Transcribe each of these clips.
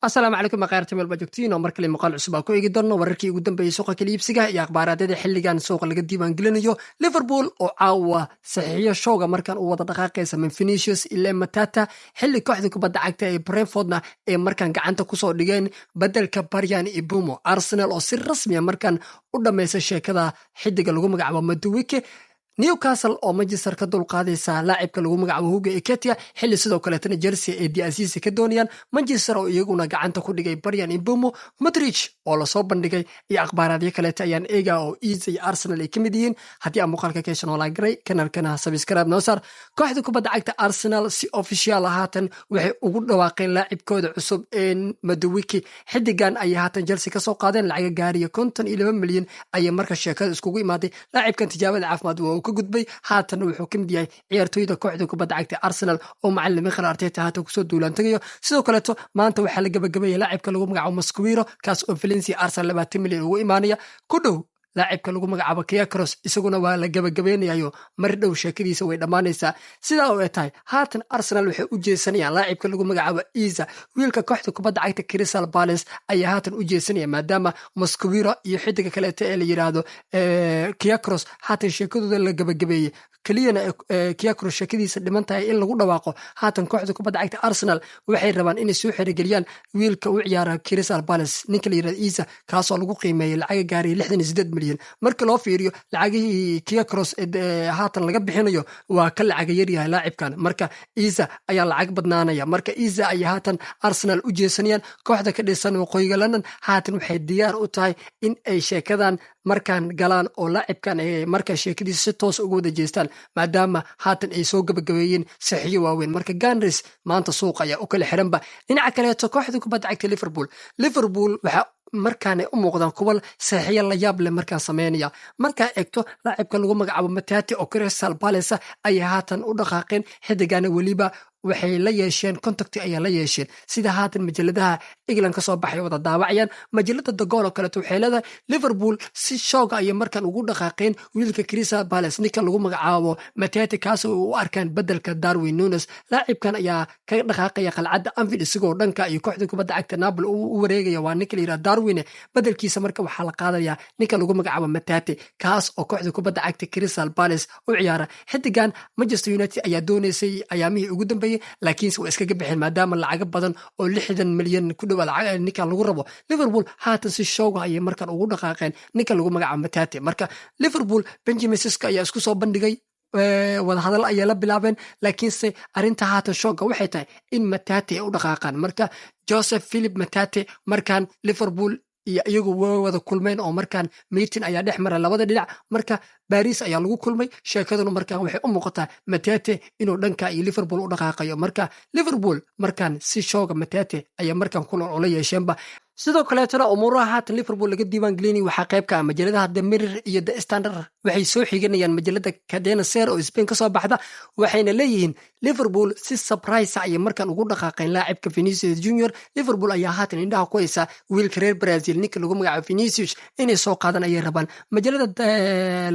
Asalaamu calaykum akhayrta meel baa joogtiin oo mar kale muuqaal cusub aan ku eegi doonno wararkii ugu dambeeyey suuqa kala iibsiga iyo akhbaaraadyada xilligan suuqa laga diiwaangelinayo. Liverpool oo caawa saxiiyo showga markan u wada dhaqaaqaysa min Vinicius ilaa Matata, xilli kooxda kubadda cagta ee Brentfordna ee markan gacanta kusoo dhigeen bedelka Bryan Mbeumo. Arsenal oo si rasmiya markan u dhammaysa sheekada xidiga lagu magacaabo Madueke. Newcastle oo Manchester ka dulqaadaysa laacibka lagu magacaabo Hugo Ekitike, xilli sidoo kaleetana Chelsea ay Disasi ka doonayaan. Manchester oo iyaguna gacanta ku dhigay Bryan Mbeumo, Mudryk oo lasoo bandhigay iyo akhbaaraadyo kaleeta ayaan eega oo Isak iyo Arsenal ay ka mid yihiin. Haddii aan muuqaalka ka heshan, garay kanalkana subscribe noo saar. Kooxda kubadda cagta Arsenal si official haatan waxay ugu dhawaaqeen laacibkooda cusub ee Madueke. Xidigan ayay haatan Chelsea kasoo qaadeen, lacaga gaariya 52 milyan ayay marka sheekada iskugu imaaday. Laacibkan tijaabada caafimaad waa uu ka gudbay, haatan wuxuu ka mid yahay ciyaartooyda kooxda kubadda cagta Arsenal oo macalin Mikel Arteta haatan kusoo duulaan tagayo. Sidoo kaleeto maanta waxaa la gabagabeeyay laacibka lagu magacaabo Mosquera, kaas oo Valencia Arsenal 20 milyan ugu imaanaya ku dhow. Laacibka lagu magacaabo Gyökeres isaguna waa la gabagabeynayayo, mar dhow sheekadiisa way dhammaanaysaa. Sidaa oo ay tahay, haatan Arsenal waxay u jeesanayaan laacibka lagu magacaabo Isak. Wiilka kooxda kubadda cagta Crystal Palace ayaa haatan u jeesanaya, maadaama Mosquera iyo xidiga kaleeta ee la yidhaahdo Gyökeres haatan sheekadooda la gabagabeeyey, keliyana Gyökeres sheekadiisa dhiman tahay in lagu dhawaaqo. Haatan kooxda kubadda cagta Arsenal waxay rabaan inay soo xirigeliyaan wiilka u ciyaara Crystal Palace, ninka la yidhahdo Isak, kaasoo lagu qiimeeyey lacaga gaaraya 68 milyan. Marka loo fiiriyo lacagihii Gyökeres haatan laga bixinayo, waa ka lacaga yaryahay laacibkan. Marka Isak ayaa lacag badnaanaya. Marka Isak ayay haatan Arsenal u jeesanayaan. Kooxda ka dhisan waqooyiga London haatan waxay diyaar u tahay in ay sheekadan markaan galaan oo laacibkan marka sheekadiisa si toos uga wada jeestaan, maadaama haatan ay soo gabagabeeyeen saxiyo waaweyn. Marka Gunners maanta suuqa ayaa u kala xiranba. Dhinaca kaleeto, kooxda kubadda cagta Liverpool waxaa markaanay u muuqdaan kuwa saxiyo la yaab leh markaan sameynaya. Markaa eegto laacibka lagu magacaabo Matata oo Crystal Palace ayay haatan u dhaqaaqeen. Xidigana weliba waxay la yeesheen contact ayaa la yeesheen, sida haatan majaladaha England ka soo baxay wada daawacayaan. Majalada The Goal oo kaleeto waxay leedahay Liverpool si shooga ayay markan ugu dhaqaaqeen wiilka Crystal Palace, ninka lagu magacaabo Matata, kaas oo u arkaan bedelka Darwin Nunez. Laacibkan ayaa kaga dhaqaaqaya qalcadda Anfield, isagoo dhanka iyo kooxda kubadda cagta Napoli u wareegaya. Waa ninka la yidhaha Darwin. Bedelkiisa marka waxaa la qaadaya ninka lagu magacaabo Matata, kaas oo kooxda kubadda cagta Crystal Palace u ciyaara. Xidigan Manchester United ayaa doonaysay ayaamihii ugu dambeeyey, laakiinse waa iskaga bixeen, maadaama lacago badan oo 60 milyan ku dhowa lacag ninkan lagu rabo. Liverpool haatan si shooga ayay markan ugu dhaqaaqeen ninka lagu magacaabo Matata. Marka Liverpool Benjamin Sesko ayaa isku soo bandhigay, wadahadal ayaa la bilaabeen, laakiinse arrinta haatan shooga waxay tahay in Matata ay u dhaqaaqaan. Marka Joseph Philip Matata markan Liverpool iyo iyagu way wada kulmeen, oo markaan meeting ayaa dhex mara labada dhinac. Marka Baris ayaa lagu kulmay. Sheekaduna markaan waxay u muuqataa Matata inuu dhanka iyo Liverpool u dhaqaaqayo. Marka Liverpool markaan si shooga Matata ayaa markaan kulan ula yeesheenba. Sidoo kaleetona umuuraha haatan Liverpool laga diiwaan gelinay waxaa qayb ka ah majaladaha The Mirror iyo The Standard. Waxay soo xiganayaan majalada Cadena Ser oo Spain kasoo baxda, waxayna leeyihiin Liverpool si surprise ayay markan ugu dhaqaaqeen laacibka Vinicius Junior. Liverpool ayaa haatan indhaha ku haysa wiilka reer Brazil, ninka lagu magacaabo Vinicius, inay soo qaadan ayay rabaan. Majalada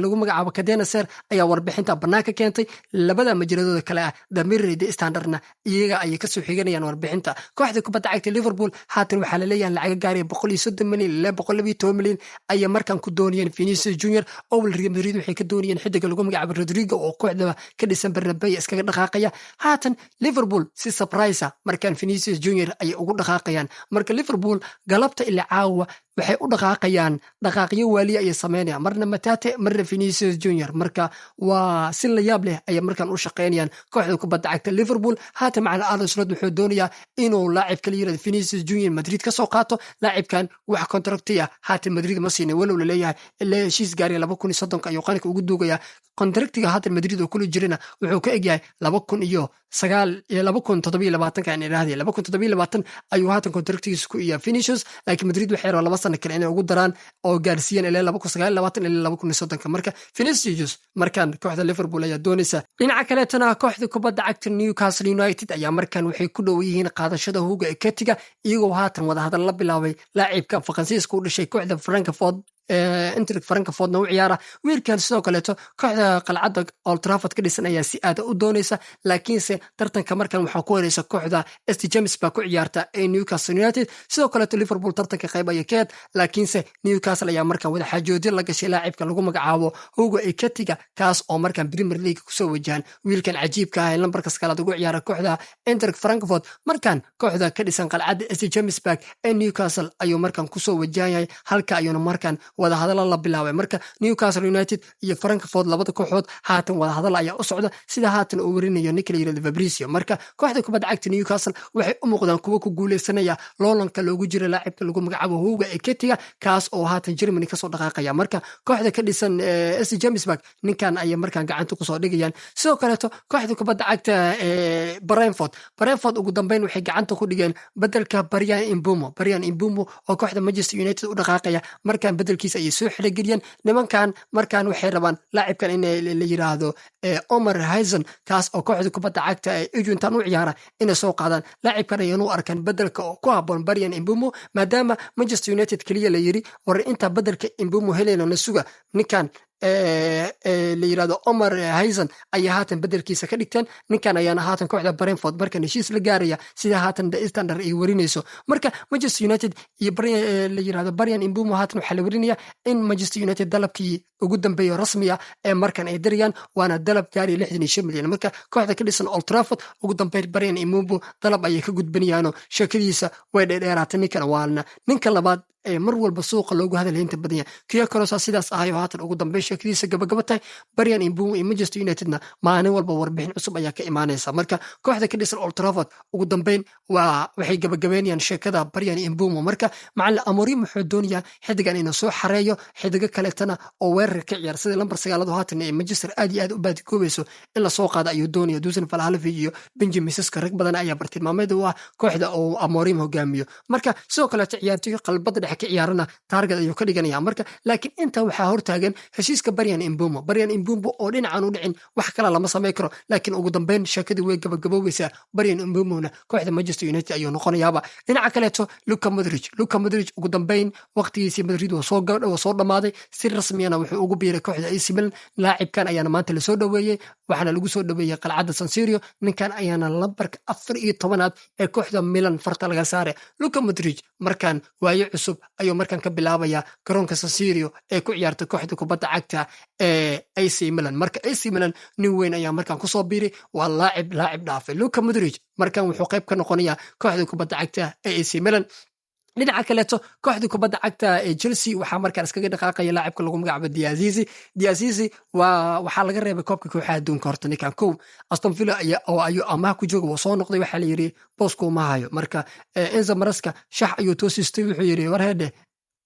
lagu magacaabo Cadena Ser ayaa warbixinta banaanka keentay. Labada majaladooda kale ah, The Mirror iyo The Standardna, iyaga ayay kasoo xiganayaan warbixinta. Kooxda kubadda cagta Liverpool haatan waxaa laleeyahay lacaga gaaraya 130 milyan ilaa 112 milyan ayay markan ku doonayeen Vinicius Junior. Owl Real Madrid waxay ka doonayeen xidiga lagu magacaabo Rodrygo oo kooxda ka dhisan Bernabeu iskaga dhaqaaqaya. Haatan Liverpool si surprise markaan Vinicius Junior ayay ugu dhaqaaqayaan. Marka Liverpool galabta ilaa caawa waxay u dhaqaaqayaan, dhaqaaqyo waaliya ayay sameynayaan, marna Matata, marna Vinicius Junior. Marka waa si la yaab leh ayay markan u shaqeynayaan kooxda kubadda cagta Liverpool. Haatan macalin Arne Slot wuxuu doonayaa inuu laacibka la yirahdo Vinicius Junior Madrid ka soo qaato. Laacibkan wax kontraktiya haatan Madrid ma siinin, walow laleeyahay ilaa heshiis gaariya 2030-ka ayuu qaranka ugu duugayaa. Kontraktiga haatan Madrid oo kula jirana wuxuu ka egyahay 2009 iyo 2027-ka aan idhaahday. 2027 ayuu haatan kontraktigiisa ku iyaa Vinicius, laakiin Madrid waxay rabaan 2 sano kale inay ugu daraan oo gaarsiiyaan ilaa 2029 ilaa 2030-ka. Marka Vinicius markan kooxda Liverpool ayaa doonaysa. Dhinaca kaleetana, kooxda kubadda cagta Newcastle United ayaa markan waxay ku dhow yihiin qaadashada Hugo Ekitike, iyagoo haatan wadahadal la bilaabay laacibka Faransiiska u dhashay kooxda Frankfurt. Eintracht Frankfurtna u ciyaara. Wiilkan sidoo kaleeto kooxda qalcadda Old Trafford ka dhisan ayaa si aada u doonaysa, laakiinse tartanka markan waxaa ku horeysa kooxda St James baa ku ciyaarta ee Newcastle United. Sidoo kaleeto Liverpool tartanka qayb ayay ka heed, laakiinse Newcastle ayaa markan wada xaajoodyo la gashay laacibka lagu magacaabo Hugo Ekitike, kaas oo markan Premier League kusoo wajahan. Wiilkan cajiibka ah ee lambarka sagaalaad ugu ciyaara kooxda Eintracht Frankfurt, markan kooxda ka dhisan qalcadda St James Park ee Newcastle ayuu markan kusoo wajahan yahay. Halka ayuuna markan wadahadalo la bilaabay. Marka Newcastle United iyo Frankfurt, labada kooxood haatan wadahadal ayaa u socda, sida haatan uu werinayo ninka la yirahdo Fabrizio. Marka kooxda kubadda cagta Newcastle waxay u muuqdaan kuwo ku guuleysanaya loolanka loogu jira laacibka lagu magacaabo Hugo Ekitike, kaas oo haatan Germany kasoo dhaqaaqaya. Marka kooxda ka dhisan St James Park ninkan ayay markaan gacanta kusoo dhigayaan. Sidoo kaleeto kooxda kubadda cagta Brentford ugu dambeyn waxay gacanta ku dhigeen bedelka Bryan Mbeumo. Bryan Mbeumo oo kooxda Manchester United u dhaqaaqaya, markaan bedelkiisa ayay soo xirigeliyeen nimankan. Markaan waxay rabaan laacibkan in la yiraahdo Omar Hyson, kaas oo kooxda kubadda cagta ee Ejuntan u ciyaara, inay soo qaadaan. Laacibkan ayaan u arkaan bedelka oo ku haboon Bryan Mbeumo, maadaama Manchester United keliya la yiri war inta bedelka Mbeumo helayno na suga. Ninkan la yirahdo Omar Hyson ayaa haatan bedelkiisa ka dhigteen. Ninkan ayaana haatan kooxda Brentford markan heshiis la gaaraya, sida haatan The Standard ay warinayso. Marka Manchester United iyo la yirahdo Bryan Mbeumo, haatan waxaa la warinaya in Manchester United dalabkii ugu dambeeyo rasmiya ee markan ay dirayaan, waana dalab gaaraya 65 milyan. Marka kooxda ka dhisan Old Trafford ugu dambeyn Bryan Mbeumo dalab ayay ka gudbinayaano sheekadiisa way dheerdheeraatay. Ninkan waana ninka labaad ee mar walba suuqa loogu hadalaya inta badan yahay. Gyökeres sidaas ahayo, haatan ugu dambeyn sheekadiisa gabagaba tahay. Bryan Mbeumo iyo Manchester Unitedna maalin walba warbixin cusub ayaa ka imaanaysa. Marka kooxda ka dhisan Old Trafford ugu dambeyn waa waxay gabagabeynayaan sheekada Bryan Mbeumo. Marka macalin Amorim wuxuu doonayaa xidigan inuu soo xareeyo xidigo kaleetana oo weerar ka ciyaar, sida lambar sagaaladu haatan ee Manchester aad iyo aad u baadigoobayso in lasoo qaado ayuu doonaya. Dusan Vlahovic iyo Benjamin Sesko, rag badan ayaa bartilmaameed u ah kooxda oo Amorim hogaamiyo. Marka sidoo kaleeto ciyaartoy qalbada dhexe ka ciyaarana target ayuu ka dhiganaya. Marka laakiin inta waxaa hortaagan heshiiska Bryan Mbeumo. Bryan Mbeumo oo dhinacan u dhicin, wax kale lama samayn karo, laakiin ugu dambeyn sheekadii way gabagaboobeysaa. Bryan Mbeumona kooxda Manchester United ayuu noqonayaaba. Dhinaca kaleeto Luka Modric, Luka Modric ugu dambeyn waqtigiisii Madrid waa soo dhammaaday, si rasmiyana wuxuu ugu biiray kooxda AC Milan. Laacibkan ayaana maanta lasoo dhoweeyey, waxaana lagu soo dhoweeyey qalcadda San Siro. Ninkan ayaana lambarka 14aad ee kooxda Milan farta laga saaray. Luka Modric markan waayo cusub ayuu markan ka bilaabaya garoonka San Siro ee ku ciyaarta kooxda kubadda cagta ee AC Milan. Marka AC Milan nin weyn ayaa markan kusoo biiray, waa laacib laacib dhaafay. Luka Modric markan wuxuu qayb ka noqonayaa kooxda kubadda cagta ee AC Milan. Dhinaca kaleeto kooxda kubadda cagta ee Chelsea waxaa markaan iskaga dhaqaaqaya laacibka lagu magacaabo Disasi. Disasi waa waxaa laga reebay koobka kooxaha adduunka. Horta ninkan kow Aston Villa oo ayuu amaah ku jooga, wuu soo noqday, waxaa la yiri boosku ma hayo. Marka Enzo Maresca shax ayuu toosistay, wuxuu yiri war heedhe,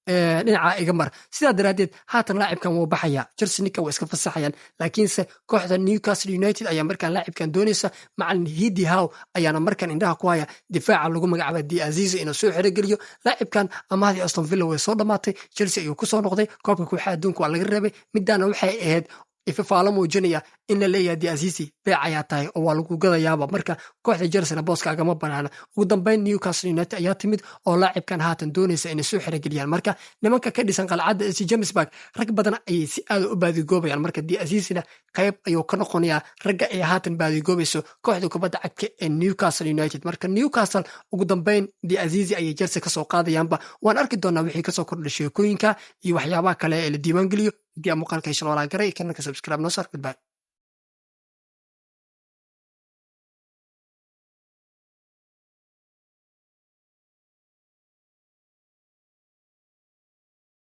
dhinaca iga mar. Sidaa daraaddeed haatan laacibkan wuu baxaya, Chelsea ninkan waa iska fasaxayaan, laakiinse kooxda Newcastle United ayaa markaan laacibkan doonaysa. Macalin Eddie Howe ayaana markaan indhaha ku haya difaaca lagu magacaaba Disasi inuu soo xerogeliyo laacibkan. Amahdii Aston Villa way soo dhammaatay, Chelsea ayuu kusoo noqday, koobka kooxaha adduunka waa laga reebay. Midaana waxay ahayd ifafaalo muujinaya in la leeyahay Disasi beec ayaa tahay oo waa lagu gadayaaba. Marka kooxda Chelsea booskaagama banaana. Ugu dambeyn Newcastle United ayaa timid oo laacibkan haatan doonaysa inay soo xerogeliyaan. Marka nimanka ka dhisan qalcadda St James Park rag badan ayay si aada u baadigoobayaan. Marka Disasina qayb ayuu ka noqonayaa ragga ay haatan baadigoobayso kooxda kubadda cagta ee Newcastle United. Marka Newcastle ugu dambeyn Disasi ayay Chelsea kasoo qaadayaanba. Waan arki doonaa wixii kasoo kordha sheekooyinka iyo waxyaabaha kale ee la diiwaangeliyo. Haddii aa muuqaalka heshan walaa garay kanalka subscribe noo saar. Goodbye.